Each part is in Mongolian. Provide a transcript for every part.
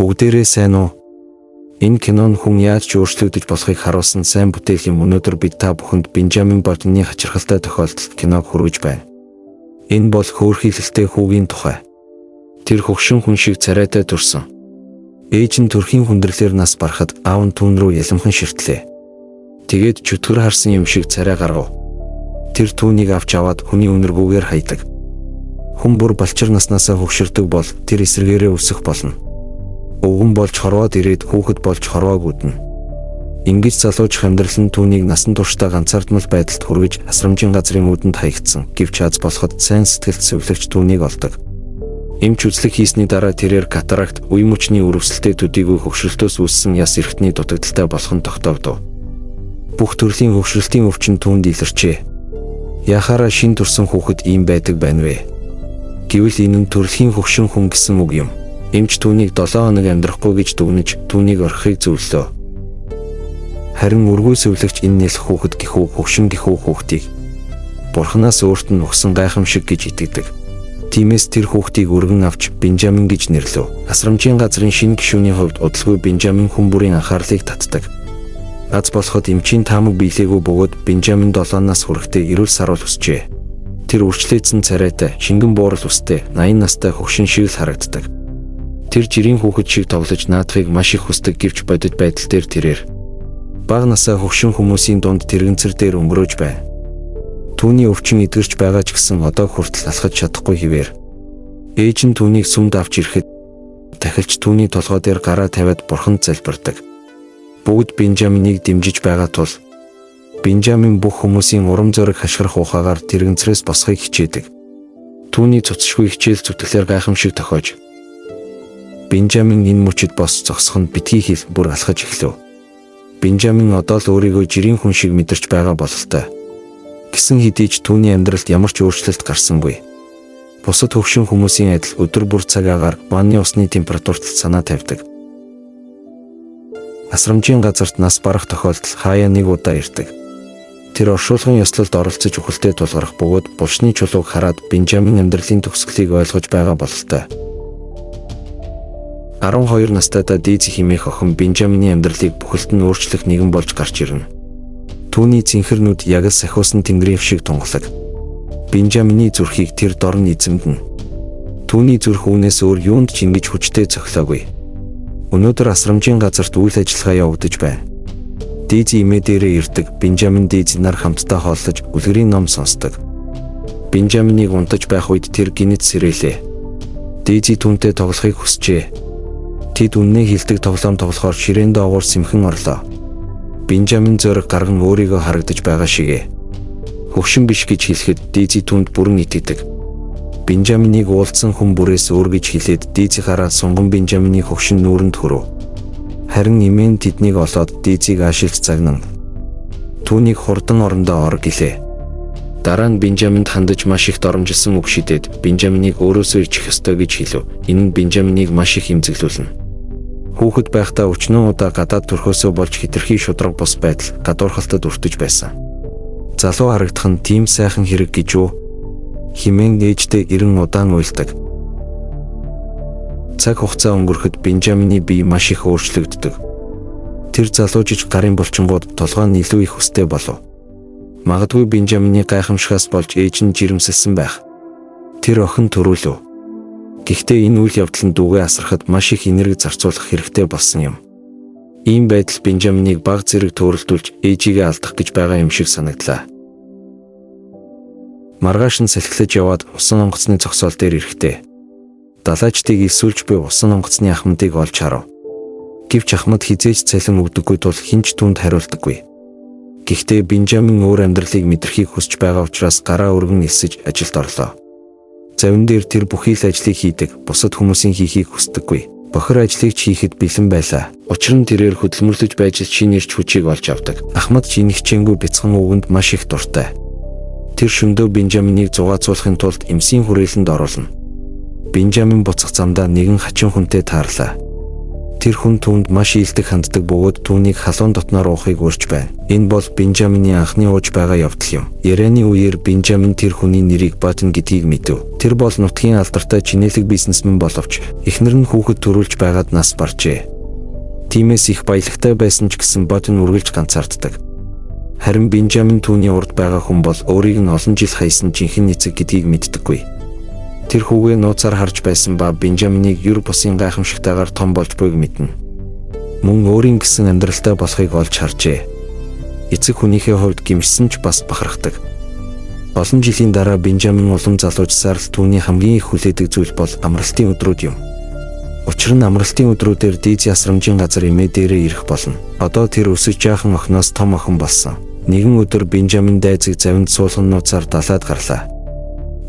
Бүгдээрээ сайн уу? Энэ кино нь хүн яаж ч өөрчлөгдөж болохыг харуулсан сайн бүтээл юм. Өнөөдөр бид та бүхэнд Бенжамин Баттоны хачирхалтай тохиолдолд киног хүргэж байна. Энэ бол хөөрхийлөлтэй хүүгийн тухай. Тэр хөгшин хүн шиг царайтай төрсөн. Ээж нь төрхийн хүндрэлээр нас барахад аав нь түүн рүү ялимхан ширтлээ. Тэгээд чөтгөр харсан юм шиг царай гаргав. Тэр түүнийг авч аваад хүний үнэргүүгээр хайдаг. Хүн бүр балчир наснаасаа хөгширдөг бол тэр эсрэгээрээ өсөх болно. Өвгөн болж хорвоод ирээд хүүхэд болж хорвоог үднэ. Ингэж залуучих амьдрал нь түүнийг насан туршдаа ганцаардмал байдалд хүргэж асрамжийн газрын үүдэнд хаягдсан. Гэвч аз болоход сайн сэтгэлт сэвлэгч түүнийг олдог. Эмч үзлэг хийсний дараа тэрээр катаракт, үе мөчний үрэвсэлтэй төдийгүй хөгшрөлтөөс үүссэн яс эрхтний дутагдалтай болох нь тогтоогдов. Бүх төрлийн хөгшрөлтийн өвчин түүнд илэрчээ. Яхаараа шин төрсэн хүүхэд ийм байдаг байна вэ? Гэвэл энэ нь төрөлхийн хөгшин хүн гэсэн үг юм. Эмч түүнийг 7 хоног амьдрахгүй гэж дүгнэж түүнийг орхихыг зөвлөлөө. Харин үргүй сэвлэгч энэ нялх хүүхэд гэхүү хөгшин гэхүү хүүхдийг Бурханаас өөрт нь өгсөн гайхамшиг гэж итгэдэг. Тиймээс тэр хүүхдийг өргөн авч Бенжамин гэж нэрлэв. Асрамжийн газрын шинэ гишүүний хувьд удалгүй Бенжамин хүн бүрийн анхаарлыг татдаг. Аз болоход эмчийн таамаг биелээгүй бөгөөд Бенжамин 7 нас хүрэхдээ эрүүл саруул өсжээ. Тэр үрчлээдсэн царайтай, шингэн буурал үстэй, 80 настай хөгшин шиг л харагддаг. Тэр жирийн хүүхэд шиг тоглож наадахыг маш их хүсдэг гэвч бодит байдал дээр тэрээр бага насаа хөгшин хүмүүсийн дунд тэрэгэнцэр дээр өнгөрөөж байв. Түүний өвчин эдгэрч байгаа ч гэсэн одоо хүртэл алхаж чадахгүй хэвээр. Ээж нь түүнийг сүмд авч ирэхэд тахилч түүний толгой дээр гараа тавиад бурханд залбирдаг. Бүгд Бенжаминыг дэмжиж байгаа тул Бенжамин бүх хүмүүсийн урам зориг хашгирах ухаагаар тэрэгэнцрээс босхийг хичээдэг. Түүний цуцшгүй хичээл зүтгэлээр гайхамшиг тохиож Бенжамин энэ мөчид бос зогсох нь битгий хэл бүр алхаж эхлэв. Бенжамин одоо л өөрийгөө жирийн хүн шиг мэдэрч байгаа бололтой. Гэсэн хэдий ч түүний амьдралд ямар ч өөрчлөлт гарсангүй. Бусад хөгшин хүмүүсийн адил өдөр бүр цаг агаар ванны усны температурт санаа тавьдаг. Асрамжийн газарт нас барах тохиолдол хаяа нэг удаа ирдэг. Тэр оршуулгын ёслолд оролцож үхэлтэд тулгарх бөгөөд булшны чулууг хараад Бенжамин амьдралын төгсгөлийг ойлгож байгаа бололтой. 12 настайдаа Дейзи хэмээх охин Бенжамины амьдралыг бүхэлд нь өөрчлөх нэгэн болж гарч ирнэ. Түүний цэнхэр нүд яг л сахиусан тэнгэрийн шиг тунгалаг. Бенжамины зүрхийг тэр дорн эзэмдэнэ. Түүний зүрх үүнээс өөр юунд ч ингэж хүчтэй цохилоогүй. Өнөөдөр асрамжийн газарт үйл ажиллагаа явагдаж байна. Дейзи эмээ дээрээ ирдэг. Бенжамин Дейзи нар хамтдаа хооллож үлгэрийн ном сонсдог. Бенжаминыг унтаж байх үед тэр гэнэт сэрээлээ. Дейзи түүнтэй тоглохыг хүсжээ. Тэд үннээ хэлдэг тоглоом тоглохоор ширээн доогуур сэмхэн орлоо. Бенжамин зориг гарган өөрийгөө харагдаж байгаа шигэ. Хөгшин биш гэж хэлэхэд Дейзи түүнд бүрэн итгэдэг. Бенжаминыг уулзсан хүн бүрээс өөр гэж хэлээд Дейзи гараа сунган Бенжамины хөгшин нүүрэнд хүрв. Харин эмээ нь тэднийг олоод Дейзиг аашилж загнан түүнийг хурдан орондоо ор гэлээ. Дараа нь Бенжаминд хандаж маш их доромжилсан үг шидээд Бенжаминыг өөрөөсөө ичих ёстой гэж хэлв. Энэ нь Бенжаминыг маш их эмзэглүүлнэ. Хүүхэд байхдаа өчнөөн удаа гадаад төрхөөсөө болж хэтэрхий шударга бус байдал гадуурхалтад өртөж байсан. Залуу харагдах нь тийм сайхан хэрэг гэж юу? Химэн ээжтэй эрен удаан уйлдаг. Цаг хугацаа өнгөрөхөд Бенжамины бие маш их өөрчлөгддөг. Тэр залуужиж гарын булчингууд толгой нь илүү их өстэй болов. Магадгүй Бенжамины гайхамшигаас болж ээж нь жирэмсэлсэн байх. Тэр охин төрүүлв. Гэхдээ энэ үйл явдал нь дүүгээ асрахад маш их энерги зарцуулах хэрэгтэй болсон юм. Ийм байдал Бенжаминыг баг зэрэг төөрөлдүүлж ээжигээ алдах гэж байгаа юм шиг санагдлаа. Маргааш нь салхилаж яваад усан онгоцны зогсоол дээр ирэхдээ далайчдыг элсүүлж буй усан онгоцны ахмадыг олж харав. Гэвч ахмад хэзээ ч цалин өгдөггүй тул хэн ч түүнд хариулдаггүй. Гэхдээ Бенжамин өөр амьдралыг мэдрэхийг хүсэж байгаа учраас гараа өргөн элсэж ажилд орлоо. Завин дээр тэр бүхий л ажлыг хийдэг, бусад хүмүүсийн хийхийг хүсдэггүй. Бохир ажлыг ч хийхэд бэлэн байлаа. Учир нь тэрээр хөдөлмөрлөж байж л шинэ эрч хүчийг олж авдаг. Ахмад ч энэ хичээнгүй бяцхан үгэнд маш их дуртай. Тэр шөндөө Бенжаминыг зугаацуулахын тулд эмсийн хүрээлэнд оруулна. Бенжамин буцах замдаа нэгэн хачин хүнтэй таарлаа. Тэр хүн түүнд маш ийлдэг ханддаг бөгөөд түүнийг халуун дотноор уухыг урьж байна. Энэ бол Бенжамины анхны ууж байгаа явдал юм. Ярианы үеэр Бенжамин тэр хүний нэрийг Баттон гэдгийг мэдэв. Тэр бол нутгийн алдартай чинээлэг бизнесмен боловч эхнэр нь хүүхэд төрүүлж байгаад нас баржээ. Тиймээс их баялагтай байсан ч гэсэн Баттон үргэлж ганцаарддаг. Харин Бенжамин түүний урд байгаа хүн бол өөрийг нь олон жил хайсан жинхэнэ эцэг гэдгийг мэддэггүй. Тэр хүүгээ нууцаар харж байсан ба Бенжаминыг юр бусын гайхамшигтайгаар том болж буйг мэднэ. Мөн өөрийн гэсэн амьдралтай болохыг олж харжээ. Эцэг хүнийхээ хувьд гэмшсэн ч бас бахархдаг. Олон жилийн дараа Бенжамин улам залуужсаар л түүний хамгийн их хүлээдэг зүйл бол амралтын өдрүүд юм. Учир нь амралтын өдрүүдээр Дейзи асрамжийн газар эмээ дээрээ ирэх болно. Одоо тэр өсөж жаахан охиноос том охин болсон. Нэгэн өдөр Бенжамин дайзыг завинд суулган нууцаар далаад гарлаа.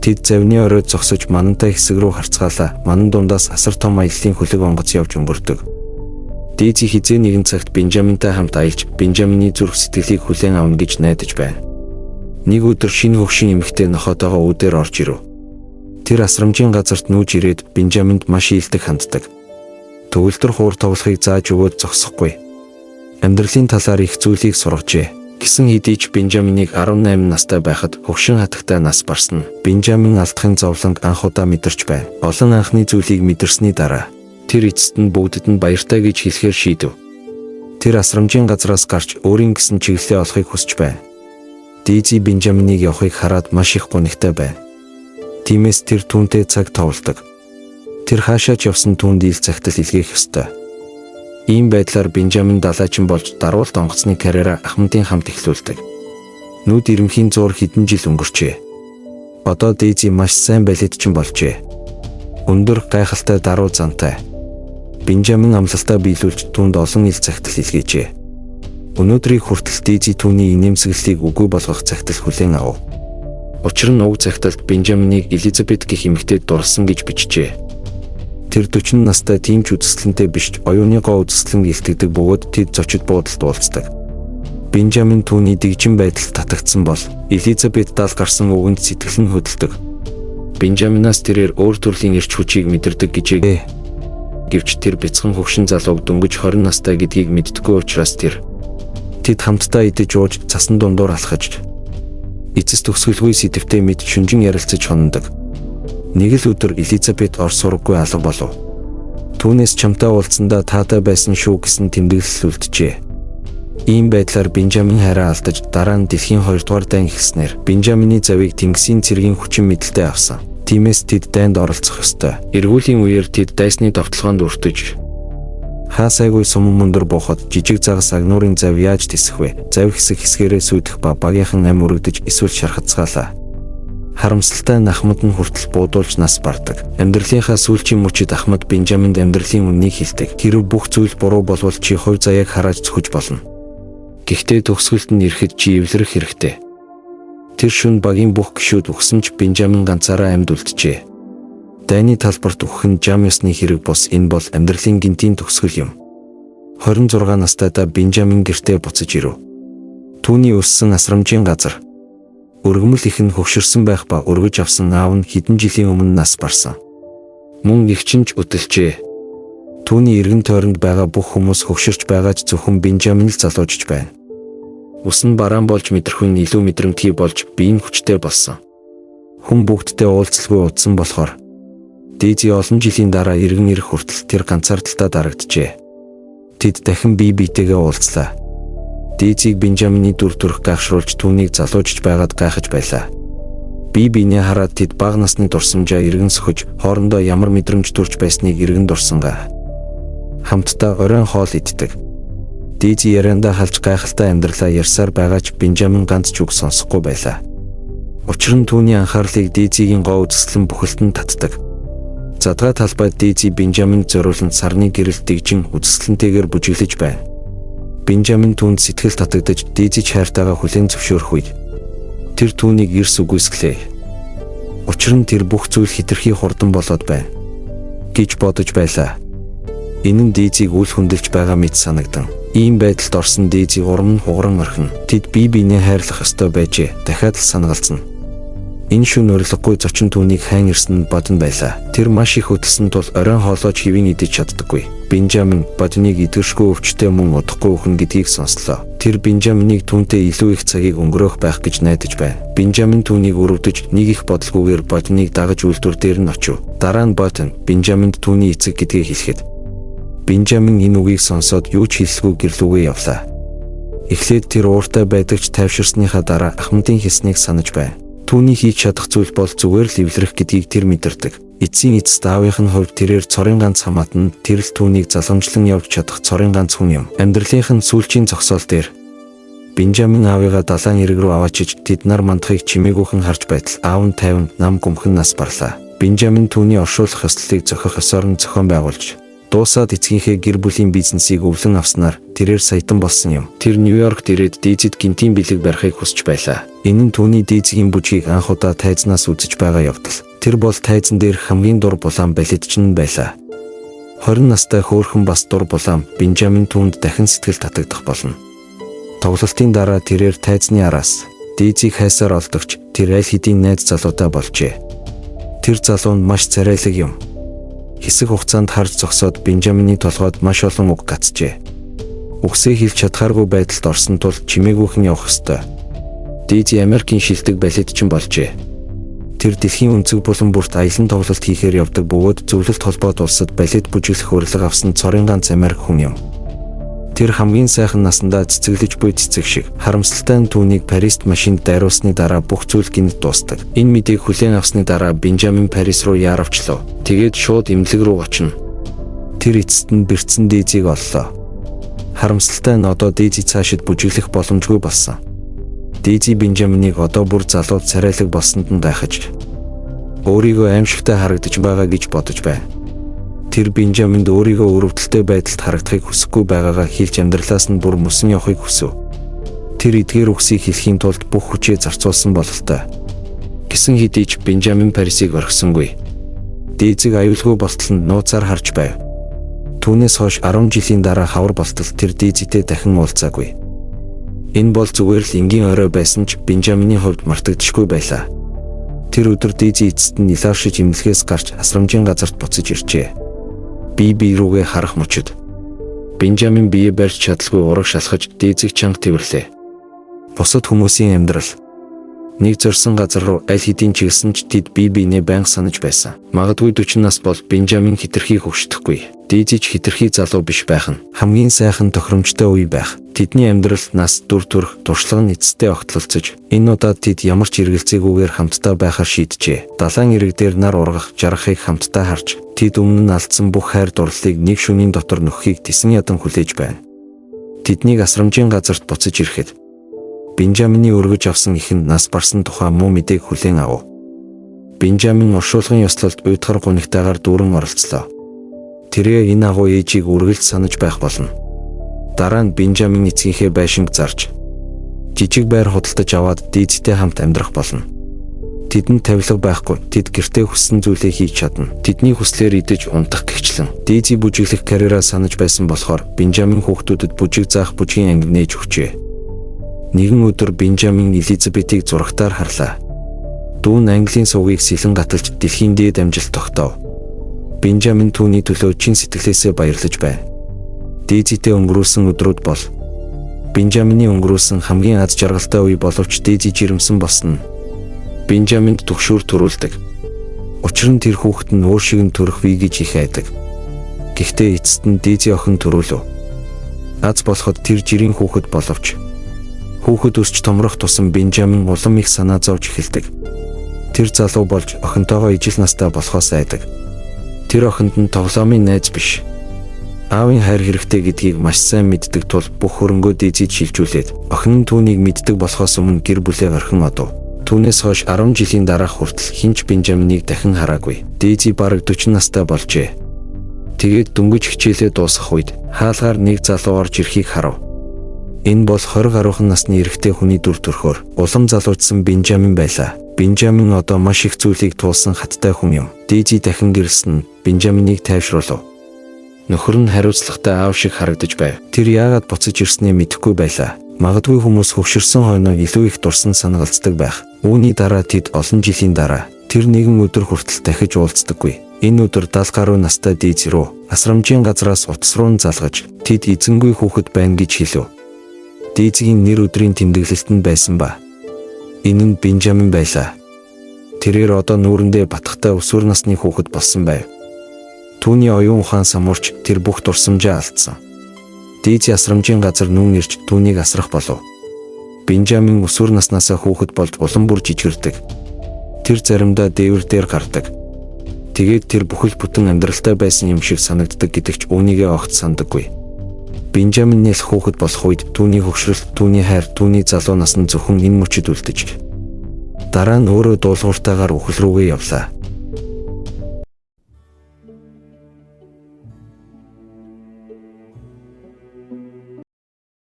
Тэд завны оройд зогсож манантай хэсэг рүү харцгаалаа. Манан дундаас асар том аяллаа хөлөг онгоц явж өнгөрдөг. Дейзи хэзээ нэгэн цагт Бенжаминтай хамт аялж Бенжамины зүрх сэтгэлийг хүлээн авна гэж найдаж байна. Нэг өдөр шинэ хөгшин эмэгтэй нохоотойгоо үүдээр орж ирэв. Тэр асрамжийн газарт нүүж ирээд Бенжаминд маш ийлдэг ханддаг. Төгөлдөр хуур тоглохыг зааж өгөөд зогсохгүй. Амьдралын талаар их зүйлийг сургажээ. Гэсэн хэдий ч Бенжаминыг 18 настай байхад хөгшин хатагтай нас барсан. Бенжамин алдахын зовлонг анх удаа мэдэрч байна. Олон анхны зүйлийг мэдэрсний дараа тэр эцэст нь бүгдэд нь баяртай гэж хэлэхээр шийдэв. Тэр асрамжийн газраас гарч өөрийн гэсэн чиглэлээ олохыг хүсэж байна. Дейзи Бенжаминыг явахыг хараад маш их гунигтай байна. Тиймээс тэр түүнтэй цаг товлдог. Тэр хаашаа ч явсан түүнд ил захидал илгээх ёстой. Ийм байдлаар Бенжамин далайчин болж даруулт онгоцны карьераа Ахмадын хамт эхлүүлдэг. Нүд ирэмхийн зуур хэдэн жил өнгөрчээ. Одоо Дейзи маш сайн балетчин болжээ. Өндөр гайхалтай даруй зантай. Бенжамин амлалтаа биелүүлж түүнд олон ил захидал илгээжээ. Өнөөдрийг хүртэл Дейзи түүний инээмсэглэлийг үгүй болгох захидал хүлээн авав. Учир нь уг захидалд Бенжаминыг Элизабет гэх эмэгтэйд дурласан гэж бичжээ. Тэр 40 настай тийм ч үзэсгэлэнтэй биш ч оюуны гоо үзэсгэлэн илтгэдэг бөгөөд тэд зочид буудалд уулздаг. Бенжамин түүний дэгжин байдалд татагдсан бол Элизабет дал гарсан үгэнд сэтгэл нь хөдөлдөг. Бенжаминаас тэрээр өөр төрлийн эрч хүчийг мэдэрдэг гэжээ. Гэвч тэр бяцхан хөгшин залууг дөнгөж 20 настай гэдгийг мэддэггүй учраас тэр тэд хамтдаа идэж ууж цасан дундуур алхаж эцэс төгсгөлгүй сэдэвтэй мэд шүнжин ярилцаж хондог. Нэг л өдөр Элизабет ор сураггүй алга болов. Түүнээс чамтай уулзсандаа таатай байсан шүү гэсэн тэмдэглэл үлджээ. Ийм байдлаар Бенжамин хайраа алдаж дараа нь дэлхийн 2 дугаар дайн эхэлснээр Бенжамины завийг тэнгисийн цэргийн хүчин мэдэлтэй авсан. Тиймээс тэд дайнд оролцох ёстой. Эргүүлийн үеэр тэд дайсны довтолгоонд өртөж хаа сайгүй суман мөндөр буухад жижиг загас агнуурын зав яаж тэсэх вэ? Зав хэсэг хэсгээрээ сүйдэх ба багийнхан ам өргөдөж эсвэл шархацгаалаа. Харамсалтай нь Ахмад нь хүртэл буудуулж нас бардаг. Амьдралынхаа сүүлчийн мөчид Ахмад Бенжаминд амьдралын үннийг хэлдэг. Хэрв бүх зүйл буруу болвол чи хувь заяаг харааж цөхөж болно. Гэхдээ төгсгөлд нь ирэхэд чи эвлэрэх хэрэгтэй. Тэр шөнө багийн бүх гишүүд үхсэн ч Бенжамин ганцаараа амьд үлджээ. Дайны талбарт үхэх нь жам ёсны хэрэг бус энэ бол амьдралын гинтийн төгсгөл юм. 26 настайдаа Бенжамин гэртээ буцаж ирэв. Түүний өссөн асрамжийн газар өргөмөл их нь хөгшөрсөн байх ба өргөж авсан аав нь хэдэн жилийн өмнө нас барсан. Мөн эгч нь ч өдөлжээ. Түүний эргэн тойронд байгаа бүх хүмүүс хөгшөрч байгаа ч зөвхөн Бенжамин л залуужж байна. Ус нь бараан болж мэдрэхүй нь илүү мэдрэмтгий болж бие нь хүчтэй болсон. Хүн бүгдтэй уулзалгүй удсан болохоор Дейзи олон жилийн дараа эргэн ирэх хүртэл тэр ганцаардалтаа дарагджээ. Тэд дахин бие биетэйгээ уулзлаа. Дейзиг Бенжамины дүр төрх гайхшруулж түүнийг залуужж байгаад гайхаж байлаа. Бие биенээ хараад тэд бага насны дурсамжаа эргэн сөхөж хоорондоо ямар мэдрэмж төрж байсныг эргэн дурсангаа. Хамтдаа оройн хоол иддэг. Дейзи яриандаа халж гайхалтай амьдралаа ярьсаар байгаа ч Бенжамин ганц ч үг сонсохгүй байлаа. Учир нь түүний анхаарлыг Дейзигийн гоо үзэсгэлэн бүхэлд нь татдаг. Задгай талбайд Дейзи Бенжаминд зориулан сарны гэрэлт дэгжин үзэсгэлэнтэйгээр бүжиглэж байна. Бенжамин түүнд сэтгэл татагдаж Дейзи ч хайртайгаа хүлээн зөвшөөрөх үед тэр түүнийг эрс үгүйсгэлээ. Учир нь тэр бүх зүйл хэтэрхий хурдан болоод байна гэж бодож байлаа. Энэ нь Дейзиг үл хүндэлж байгаа мэт санагдан. Ийм байдалд орсон Дейзи урам нь хугаран орхино. Тэд бие биенээ хайрлах ёстой байжээ. Дахиад л санагалзна. Энэ шөнө урилгагүй зочин түүнийг хайн ирсэн нь бодон байлаа. Тэр маш их хөдөлсөн тул оройн хоолойч хэвийн идэж чаддаггүй. Бенжамин Бодныг идэгшгүй өвчтэй мөн удахгүй үхэн гэдгийг сонслоо. Тэр Бенжаминыг түүнтэй илүү их цагийг өнгөрөөх байх гэж найдаж байв. Бенжамин түүнийг өрөвдөж нэг их бодлогүйгээр Бодныг дагаж үйлдвэр дээр нь очив. Дараа нь Ботн Бенжаминд түүний эцэг гэдгийг хэлэхэд Бенжамин энэ үгийг сонсоод юу ч хэлэлгүй гэрлүүгээ явлаа. Эхлээд тэр ууртай байдаг ч тайвширсныхаа дараа Ахмадын хэлснийг санаж байв. Түүний хийж чадах зүйл бол зүгээр л эвлэрэх гэдгийг тэр мэдэрдэг. Эцсийн эцэст аавынх нь хувьд тэрээр цорын ганц хамаат нь тэр л түүнийг залгамжлан явж чадах цорын ганц хүн юм. Амьдралынх нь сүүлчийн зогсоол дээр Бенжамин аавыгаа далайн эрэг рүү аваачиж тэд нар мандахыг чимээгүйхэн харж байтал аав нь 50 нам гүмхэн нас барлаа. Бенжамин түүний оршуулах ёслолыг зохих ёсоор нь зохион байгуулж дуусаад эцгийнхээ гэр бүлийн бизнесийг өвлөн авснаар тэрээр саятан болсон юм. Тэр Нью-Йоркт ирээд Дизид гинтийн бэлэг барихыг хүсэж байлаа. Энэ нь түүний Дизигийн бүжгийг анх удаа тайзнаас үзэж байгаа явдал. Тэр бол тайзан дээр хамгийн дур булаан балетчин байлаа. 20 настай хөөрхөн бас дур булаан Бенжамин түүнд дахин сэтгэл татагдах болно. Тоглолтын дараа тэрээр тайзны араас Дизиг хайсаар олдогч тэр аль хэдийн найз залуутай болжээ. Тэр залуу нь маш царайлаг юм. Хэсэг хугацаанд харж зогсоод Бенжамины толгойд маш олон үг гацжээ. Үгсээ хэлж чадхааргүй байдалд орсон тул чимээгүйхэн явах ёстой. Дизи Америкийн шилдэг балетчин болжээ. Тэр дэлхийн өнцөг булан бүрт аялан тоглолт хийхээр явдаг бөгөөд зөвлөлт холбоот улсад балет бүжиглэх урилга авсан цорын ганц Америк хүн юм. Тэр хамгийн сайхан насандаа цэцэглэж буй цэцэг шиг харамсалтай нь түүнийг Парист машинд дайруулсны дараа бүх зүйл гинэт дуустдаг. Энэ мэдээг хүлээн авсны дараа Бенжамин Парис руу яаравчлав. Тэгээд шууд эмнэлэг рүү очино. Тэр эцэст нь бэртсэн Дизиг оллоо. Харамсалтай нь одоо Дизи цаашид бүжиглэх боломжгүй болсон. Дизи Бенжаминыг одоо бүр залуу царайлаг болсонд нь гайхаж өөрийгөө аимшигтай харагдаж байгаа гэж бодож байв. Тэр Бенжаминд өөрийгөө өрөвдөлтэй байдалд харагдахыг хүсэхгүй байгаагаа хэлж амьдралаас нь бүр мөсөн явахыг хүсэв. Тэр эдгээр үгсийг хэлэхийн тулд бүх хүчээ зарцуулсан бололтой. Гэсэн хэдий ч Бенжамин Парисыг орхисонгүй. Дизиг аюулгүй болтол нь нууцаар харж байв. Түүнээс хойш 10 жилийн дараа хавар болтол тэр Дизитэй дахин уулзаагүй. Энэ бол зүгээр л энгийн орой байсан ч Бенжамины хувьд мартагдашгүй байлаа. Тэр өдөр Дизи эцэст нь нилаавшиж эмнэлгээс гарч асрамжийн газарт буцаж иржээ. Бие бие рүүгээ харах мөчөд Бенжамин бие барьж чадалгүй ураг шалхаж Дизиг чанга тэвэрлээ. Бусад хүмүүсийн амьдрал нэг зорьсон газар руу аль хэдийн чиглэсэн ч тэд бие биенээ байнга санаж байсан. Магадгүй 40 нас бол Бенжамин хэтэрхий хөвшдөхгүй. Дизи ч хэтэрхий залуу биш байх нь хамгийн сайхан тохиромжтой үе байх. Тэдний амьдрал нас дүр төрх туршлага нь эцэстээ огтлолцож энэ удаад тэд ямар ч эргэлзээгүйгээр хамтдаа байхаар шийджээ. Далайн эрэг дээр нар ургах жаргахыг хамтдаа харж тэд өмнө нь алдсан бүх хайр дурлалыг нэг шөнийн дотор нөхөхийг тэсэн ядан хүлээж байна. Тэднийг асрамжийн газарт буцаж ирэхэд Бенжамины өргөж авсан ихэнд нас барсан тухай муу мэдээг хүлээн авав. Бенжамин оршуулгын ёслолд уйдхар гунигтайгаар дүүрэн оролцлоо. Тэрээ энэ агуу ээжийг үргэлж санаж байх болно. Дараа нь Бенжамин эцгийнхээ байшинг зарж жижиг байр худалдаж аваад Дизитэй хамт амьдрах болно. Тэдэнд тавилга байхгүй. Тэд гэртээ хүссэн зүйлээ хийж чадна. Тэдний хүслээр идэж унтах гэгчлэн. Дизи бүжиглэх карьераа санаж байсан болохоор Бенжамин хүүхдүүдэд бүжиг заах бүжгийн анги нээж өгчээ. Нэгэн өдөр Бенжамин Элизабетийг зурагтаар харлаа. Дүү нь Английн сувгийг сэлэн гаталж дэлхийн дээд амжилт тогтоов. Бенжамин түүний төлөө чин сэтгэлээсээ баярлаж байв. Дизитэй өнгөрүүлсэн өдрүүд бол Бенжамины өнгөрүүлсэн хамгийн аз жаргалтай үе боловч Дизи жирэмсэн болсон нь Бенжаминд түгшүүр төрүүлдэг. Учир нь тэр хүүхэд нь өөр шиг нь төрөх вий гэж их айдаг. Гэхдээ эцэст нь Дизи охин төрүүлв. Аз болоход тэр жирийн хүүхэд боловч хүүхэд өсч томрох тусам Бенжамин улам их санаа зовж эхэлдэг. Тэр залуу болж охинтойгоо ижил настай болохоос айдаг. Тэр охинд нь тоглоомын найз биш. Аавын хайр хэрэгтэй гэдгийг маш сайн мэддэг тул бүх хөрөнгөө Дизид шилжүүлээд охин нь түүнийг мэддэг болохоос өмнө гэр бүлээ орхин одов. Түүнээс хойш 10 жилийн дараах хүртэл хэн ч Бенжаминыг дахин хараагүй. Дизи бараг 40 настай болжээ. Тэгээд дөнгөж хичээлээ дуусгах үед хаалгаар нэг залуу орж ирэхийг харав. Энэ бол 20 гаруйхан насны эрэгтэй хүний дүр төрхөөр улам залуучсан Бенжамин байлаа. Бенжамин одоо маш их зүйлийг туулсан хаттай хүн юм. Дизи дахин гэрэлсэн нь Бенжаминыг тайвшруулав. Нөхөр нь хариуцлагатай аав шиг харагдаж байв. Тэр яагаад буцаж ирснээ мэдэхгүй байлаа. Магадгүй хүмүүс хөвшөрсөн хойноо илүү их дурсан санагалцдаг байх. Үүний дараа тэд олон жилийн дараа тэр нэгэн өдөр хүртэл дахиж уулздаггүй. Энэ өдөр 70 гаруй настай Дейзи рүү асрамжийн газраас утас руу нь залгаж тэд эзэнгүй хүүхэд байна гэж хэлв. Дейзигийн нэр өдрийн тэмдэглэлт нь байсан ба. Энэ нь Бенжамин байлаа. Тэрээр одоо нүүрэндээ батхтай өсвөр насны хүүхэд болсон байв. Түүний оюун ухаан самуурч тэр бүх дурсамжаа алдсан. Дейзи асрамжийн газар нүүн ирж түүнийг асрах болов. Бенжамин өсвөр наснаасаа хүүхэд болж улам бүр жижигэрдэг. Тэр заримдаа дээвэр дээр гардаг. Тэгээд тэр бүхэл бүтэн амьдралтай байсан юм шиг санагддаг гэдэг ч үүнийгээ огт сандаггүй. Бенжамин нэлэх хүүхэд болох үед түүний хөгшрөлт, түүний хайр, түүний залуу нас нь зөвхөн энэ мөчид үлдэж. Дараа нь өөрөө дуулууртайгаар үхэл рүүгээ явлаа.